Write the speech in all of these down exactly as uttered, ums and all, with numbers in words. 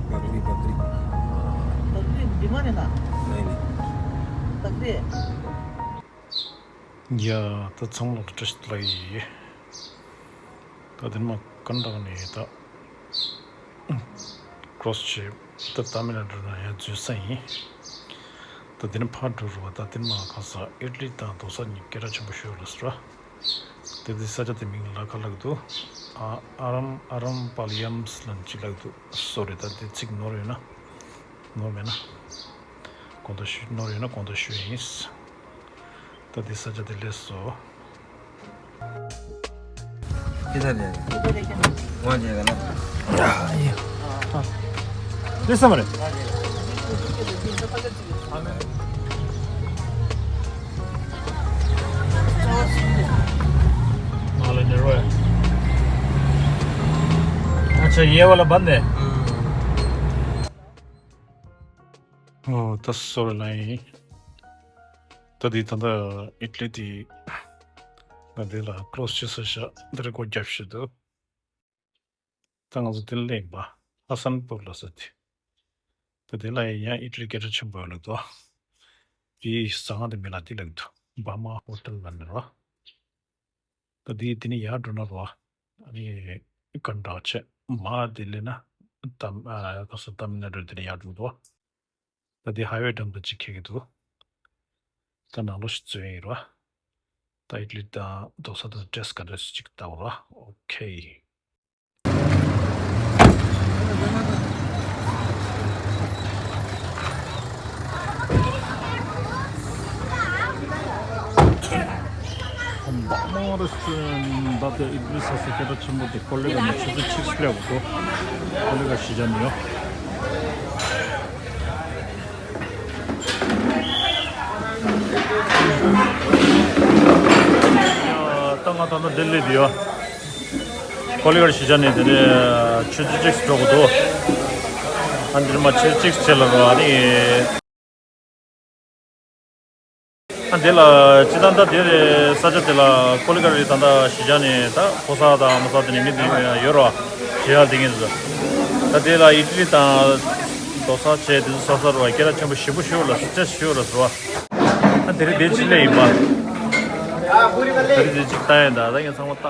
बकरी, बकरी। बकरी बीमार है ना? नहीं, नहीं। बकरी है। ཡ། ད་ཚང་མ་ལ་བཀྲ་ཤིས་བདེ་ལེགས། ད་དེ་ནས་མར་ཀར་ནཱ་ཊ་ཀ་ནས་ད་ཀོ་རོ་སི་བྱས་ད་ཏཱ་མིལ་ནཱ་ཌུ་ནང་ཡར་འཛུལ་ས་ཡིན། ད་དེ་ནས་ཕར་འགྲོ་རུ་བ། ད་དེ་ནས་མར་གང་ཟག་ཨི་ཊ་ལི་དང་རྡོ་ས་གཉིས་སྐད་གྲགས་ཆེན་པོ་ཞིག་ཡོད་ལ་ཟེར་བ། དེ་དེ་ས་ཆ་དེ་མིང་ལ་ག་ལབ་འདུག་ཨ་ཨ་རམ་ཨ་རམ་པ་ལི་ཡམ་སི་ལབ་ཅིག་ལབ་འདུག་སོ་རི། ད་དེ་ཚིག་ནོར་ཡོད་ན། ནོར་མེད་ན། དགོངས་དག་ཞུ། ནོར་ཡོད་ན་དགོངས་དག་ཞུ་ཡིན། ད་དེ་ས་ཆ་དེ་སླེབས་སོང་། किधर जाएगा? वहाँ जाएगा ना? हाँ। ले समरे। माला नरवा। अच्छा, ये वाला बंद है। ཨོ། ད་སོ་རི་ལབ་ཡིན། ད་དེ་ད་ལྟ་ཨི་ཊ་ལི་དེ་ད་དེ་ལ་ཀོ་རོ་སི་བྱས་ས་ཆ་འདིར་སྒོ་བརྒྱབ་བཞག་འདུག་ད་ང་ཚོ་དེ་ལ་སླེབས་པ། ཧ་སན་པུར་ལ་ཟེར་དེ། ད་དེ་ལ་ཡང་ཨི་ཊ་ལི་སྐད་གྲགས་ཆེན་པོ་ཡོད་ལབ་འདུག་དེའི་ཟ་ཁང་དེ་མིང་ལ་དེ་ལབ་འདུག་བར་མ་ཧོ་ཊེལ་ལབ་ནི་རེད་བ། ད་དེ་དེ་ནས་ཡར་འགྲོ་ན་རེད་བ། ཨ་ནི་ཀར་ནཱ་ཊ་ཀ་བྱས་མར་དེ་སླེབས་ན་ཏམ་ཨ་ག་ས་ཏམིལ་ནཱ་ཌུ་དེ་ནས་ཡར་འགྲོ་འདུག་ད་དེ་ཧའི་ཝེ་འགྲམ་དུ་གཅིག་འཁེལ་གྱི་འདུག་ད་ནང་ལོགས་ཤིག་འཛུལ་ཡིན་ར། ད་ཨི་ཊ་ལི་དང་རྡོ་ས་དང་ཊེ་སི་ག་འདྲ་ཞིག་ལྟ་བ་ར། ཨོ་ཁེ། བར་མ་རེ་སོན་ད་ལྟ་ཨི་ཏི་ལི་ས་སི་སྐད་གྲགས་ཆེན་པོ་དེ་ཀོ་ལི་གྷལ་ནས་ཆུ་ཚོད་གཅིག་སླེབས་འདུག་ཀོ་ལི་གྷལ་གཞིས་ཆགས་ནས་ཡོང་། ད་ང་ད་ལྟ་ལྡི་ལི་དུ་ཡོད། ཀོ་ལི་གྷལ་གཞིས་ཆགས་ནས་དེ་ནས་ཆུ་ཚོད་གཅིག་འགྲོ་དགོས་འདུག་ཨ་འདིར་མ་ཆུ་ཚོད་གཅིག་ཕྱེད་ལ་རོ། ཨ་ནི། ཨ་དེ་ལ་སྤྱི་བཏང་ད་དེ་རེད། ས་ཆ་དེ་ལ་ཀོ་ལི་གྷལ་རེད། ད་ལྟ་གཞིས་ཆགས་ནས་ད་ཕོ་གསར་དང་མོ་གསར་དེ་ནས་མི་དེ་ཡོད་རོ། གཞིས་ཆགས་དེ་ངེས་སུ། ད་དེ་ལ་ཨི་ཏི་ལི་དང་རྡོ་ས་བྱས་དེ་ཚོ་ཟ་ས་རོ། སྐད་གྲགས་ཆེན་པོ་ཞེ་པོ་ཞིག་ལ་ཟེར་ཅེས་ཞིག་ལ་ཟེར་བ། ཨ་དེ་རེད། དེ་ཕྱི་ལས་ཡིན་པ། དེ་རེད། དེ་གཅིག་ལྟ་ཡིན། ད་ད་ངས་ཚང་མ་ལྟ།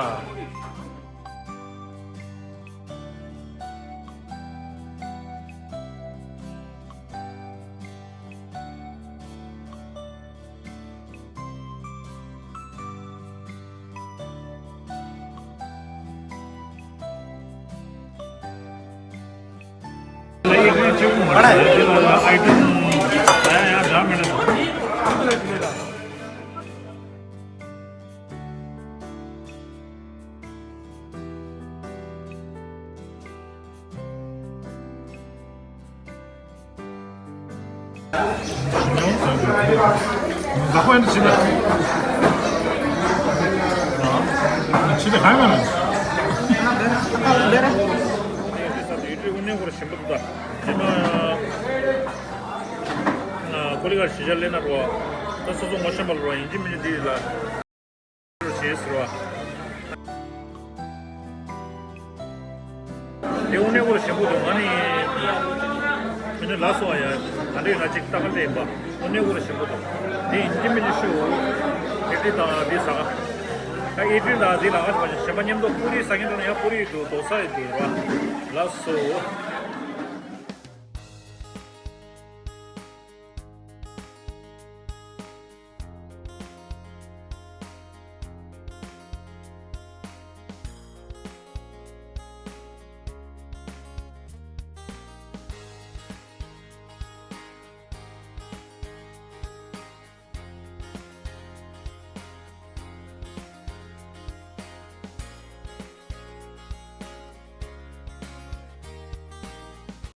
ཀོ་ལི་གྷལ་གཞིས་ཆགས་སླེབས་ན་རོ། ད་སོ་སོ་ངོ་ཤེས་པ་ལ་རོ། ཡིན་གཅིག་མིན་གཅིག་འདི་ལ། ཞེས་ཟེར་བ། དེ་དངོས་གནས་ཁོ་རང་ཞིམ་པོ་འདུག་ང་ནི། མི་ནི་ལ་སོ་ཡ། ད་འདྲས་ན་ཅིག་ལྟ་ག་འདྲས་ཡིན་པ། དངོས་གནས་ཁོ་རང་ཞིམ་པོ་འདུག་དེ་ཡིན་གཅིག་མིན་གཅིག་ཞུ། ཨི་ཏི་ལི་དང་འདི་ཟ་ག་ཨི་ཏི་ལི་དང་འདི་ལ་ང་ཚོ་གཞན་པ་མཉམ་དུ་པུ་རི་ཟ་མཁན་འགྲོ་ན་ཡང་པུ་རི་འདུག་རྡོ་ས་ཡི་འདུག་ར། ལ་སོ།